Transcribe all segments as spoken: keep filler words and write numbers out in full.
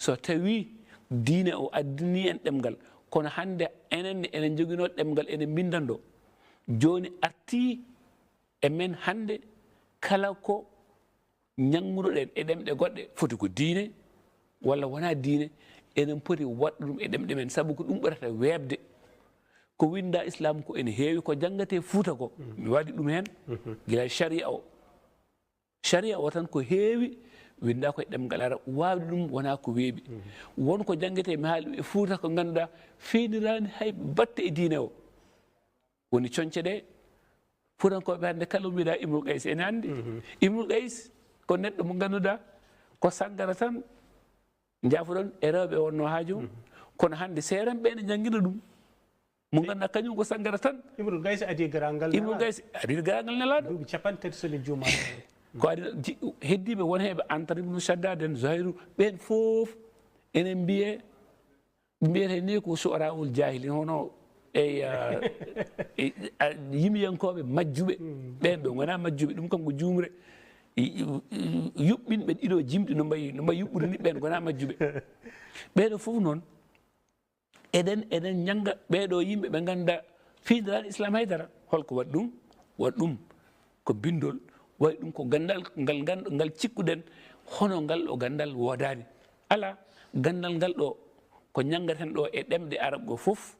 So tawii diine o addinii en ɗemngal, kono hannde enen ne eɗen njoginoo ɗemngal, eɗen mbinndanɗo. Jooni artii e men hannde kala ko ñanngunoɗen e ɗemɗe goɗɗe, foti ko diine walla wonaa diine, eɗen poti waɗde ɗum e ɗemɗe men, sabu ko ɗum ɓurata weeɓde. Ko winnda Islaam ko ene heewi, ko janngatee Fuuta ko, mi waɗi ɗum heen, gila sharia o. Sharia o tan ko heewi winnda ko e ɗemngal Arab, waawde ɗum wonaa ko weeɓi. Won ko janngetee, mi haali ɗum e Fuuta, ko ngannduɗaa feewniraani hay batte e diine o. Woni coñce ɗe, Fuutankooɓe hannde kala mbiɗa Imrul Qays ene anndi. Imrul Qays ko neɗɗo mo ngannduɗaa ko sanngara tan, njaafoɗon, e rewɓe wonnoo haaju mum. Kono hannde seeran ɓe ne njanngina ɗum. Mo ngannduɗaa kañum ko sanngara tan. Imrul Qays adi garal ngal Imrul Qays adi garal ngal Nelaaɗo. Duuɓi capanɗe tati so mi juumaani. Ko adi ji-, heddiiɓe won heɓe Antar ibnu Shaddad en, Zuhayru, ɓeen fof enen mbiyee, mbiyetee ni ko su'araa'ul jaahiliin, hono, eyi, a, e, a, yimiyankooɓe majjuɓe. Ɓeen ɓe ngonaa majjuɓe, ɗum kam ko juumre. I, i, i, yuɓɓinɓe ɗiɗo jimɗi no mbayi, no mbayi yuɓɓude ni, ɓeen ngonaa majjuɓe. Ɓeeɗo fof noon, eɗen, eɗen ñannga ɓeeɗo yimɓe ɓe ngannduɗaa fiindirani Islaam hay dara. Holko waɗi ɗum? Waɗi ɗum ko binndol, waɗi ɗum ko ganndal ngal, ngal, ngal cikkuɗen, hono ngal ɗo ganndal woodaani. Alaa, ganndal ngal ɗo ko ñanngaten ɗo e ɗemɗe Arab ɗo fof,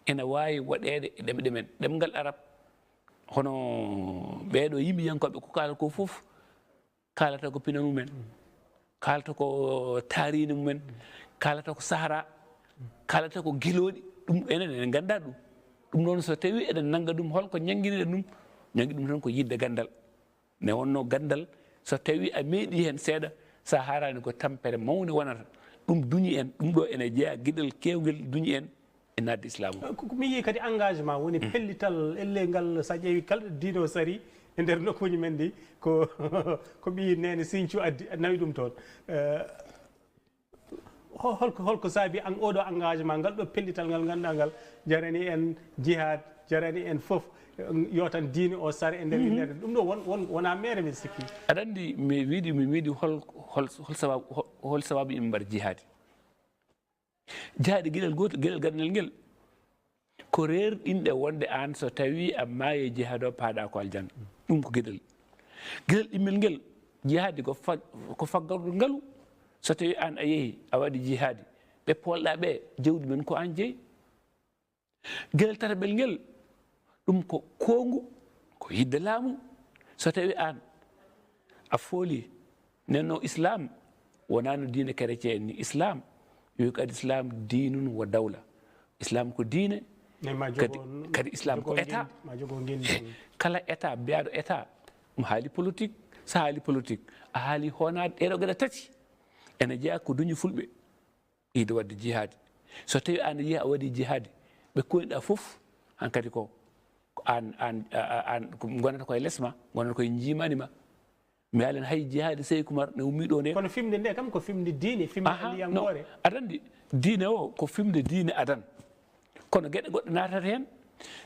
ene waawi waɗeede e ɗemɗe men. Ɗemngal Arab, hono ɓeeɗo yimiyankooɓe ko kaalata ko fof, kaalata ko pinal mumen, kaalata ko taariindi mumen, kaalata ko Sahara, kaalata ko gelooɗi. Ɗum enen, enen nganndaa ɗum. Ɗum noon, so tawii eɗen nannga ɗum, holko ñannginiɗen ɗum? Ñanngi ɗum tan ko yiɗde ganndal. Ne wonnoo ganndal, so tawii a meeɗii heen seeɗa, so a haaraani ko tampere mawnde wonata. Ɗum duñi en, ɗum ɗo ene jeyaa geɗal keewngel duñi en e naatde Islaam o. Ko, ko mi yii kadi engagement woni pellital, ellee ngal, so a ƴeewi kala diine o sari e nder nokkuuji men ɗi, ko, ko ɓiyi neene Sinthiou addi, nawi ɗum toon. Eh, ho-, holko, holko saabi an oɗo engagement, ngal ɗo pellital ngal ngannduɗaa ngal jarani en jihad, jarani en fof, eh, yo tan diine o sar e nder winndere. Ɗum ɗo won, won, wonaa meere, mi sikki. Aɗa anndi, mi wiidi, mi wiidi hol, hol, hol sababu, hol, hol sababu yimɓe mbaɗa jihaadi? Jahaaɗi geɗal gootal, geɗal ganndal ngel, ko reerɗinɗe wonde aan so tawii a maayi e jihaad o, paaɗaa ko aljanna. Ɗum ko geɗal. Geɗal ɗimmel ngel, jihaadi ko fa-, ko faggardu ngalu. So tawii aan a yehi, a waɗi jihaadi, ɓe poolɗaa ɓe, jawdi men ko aan jeyi. Geɗal tataɓel ngel, ɗum ko koongu, ko yiɗde laamu. So tawii aan a fooli, nenno Islaam wonaa no diine kereceen ni. Islaam, yo kadi Islaam diinun wa dawla. Islaam ko diine, kadi, kadi Islaam ko état. Kala état, mbiyaaɗo état, ɗum haali politique. So haali politique, a haali honaade ɗeeɗo geɗe tati. Ene jeyaa ko duñi fulɓe. Yiɗde waɗde jihaadi. So tawii aan a yii a waɗii jihaadi, ɓe koyɗaa fof, hankadi ko, ko aan, aan, a, a, aan, ko ngonata koye les ma, ngonata koye njiimaandi ma. Mi haalan hay jihaadi Seyku Umar ne ummii ɗo ne. Kono fimde nde kam ko fimde diine, fimde Aha, no, aliyankoore. Aɗa anndi, diine o ko fimde diine adan. Kono geɗe goɗɗe naatata heen.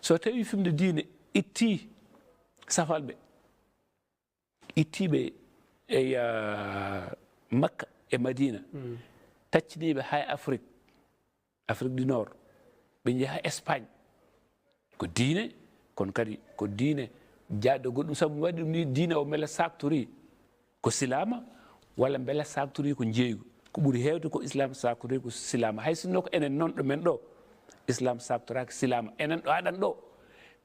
So tawii fimde diine ittii safalɓe, ittiiɓe e, ah, Makka e Madina, tacciniiɓe haa e Afrik, Afrique du Nord, ɓe njeha Espagne. Ko diine, kono kadi ko diine jaɗɗo goɗɗum. Sabu mi waɗi ɗum ni, diine o mbela saaktorii ko silaama, walla mbela saaktorii ko njeeygu? Ko ɓuri heewde ko Islaam saaktorii ko silaama. Hay sinno ko enen noon ɗo men ɗo, Islaam saaktoraaki silaama. Enen ɗo aɗan ɗo,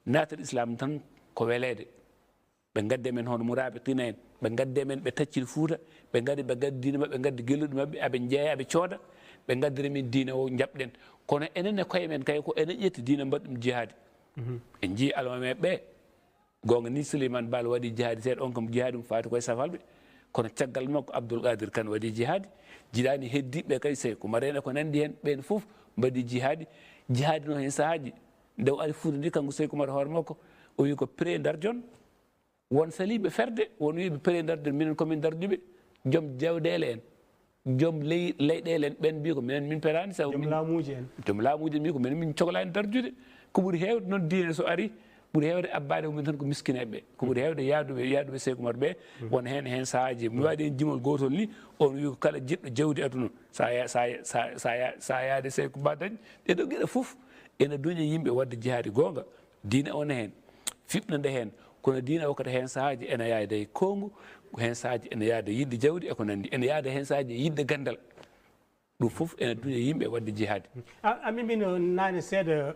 naatal Islaam tan ko weleede. Ɓe ngaddi men hono muraabiqiina en, ɓe ngaddi men, ɓe tacciri Fuuta, ɓe ngari, ɓe ngaddi diine maɓɓe, ɓe ngaddi gelluɗi maɓɓe, aɓe njeeya, aɓe cooda, ɓe ngaddira min diine o, njaɓɗen. Kono enen e koye men kay, ko enen ƴetti diine, mbaɗi ɗum jihaadi. En njii almameeɓe ɓe, goonga ni, Souleymane Baal waɗi jihaadi seeɗa, on kam jihaadi mum faati koye safalɓe. Kono caggal makko, Abdoul Qadir Kane waɗi jihaadi, jiɗaani heddiiɓe kay, Seyku Umar en e ko nanndi heen, ɓeen fof mbaɗi jihaadi. Jihaadi noon, heen sahaaji, nde o ari Fuuta ndi, kanko Seyku Umar hoore makko, o wi ko pré Ndarjon, won saliiɓe ferde, won wiiɓe pré Ndarjon, minen ko min darduɓe, joom jawɗeele en, joom ley-, leyɗeele en, ɓeen mbii ko minen min peraani, sabu joom min laamuuji en. Joom laamuuji en mbii ko minen min coklaani dardude. Ko ɓuri heewde noon, diine so ari, Ɓuri heewde abbaade mumen tan ko miskineeɓe ɓe. Ko ɓuri heewde yaaduɓe, yaaduɓe Seeku Umar ɓe, won heen, heen sahaaji. Mi waɗi heen jimol gootol ni, on wi ko kala jiɗɗo jawdi aduna, sa ya-, sa ya-, sa, sa ya-, sa yaade Seeku Umar dañ. Ɗee ɗoo geɗe fof ene duña yimɓe waɗde jihaadi goonga. Diine o ne heen, fiɓnande heen, kono diine o kadi heen sahaaji ene yaada e koongu, heen sahaaji ene yaada yiɗde jawdi e ko nanndi, ene yaada heen sahaaji e yiɗde ganndal. Ɗum fof ene duña yimɓe waɗde jihaadi. A, a mimino naane seeɗa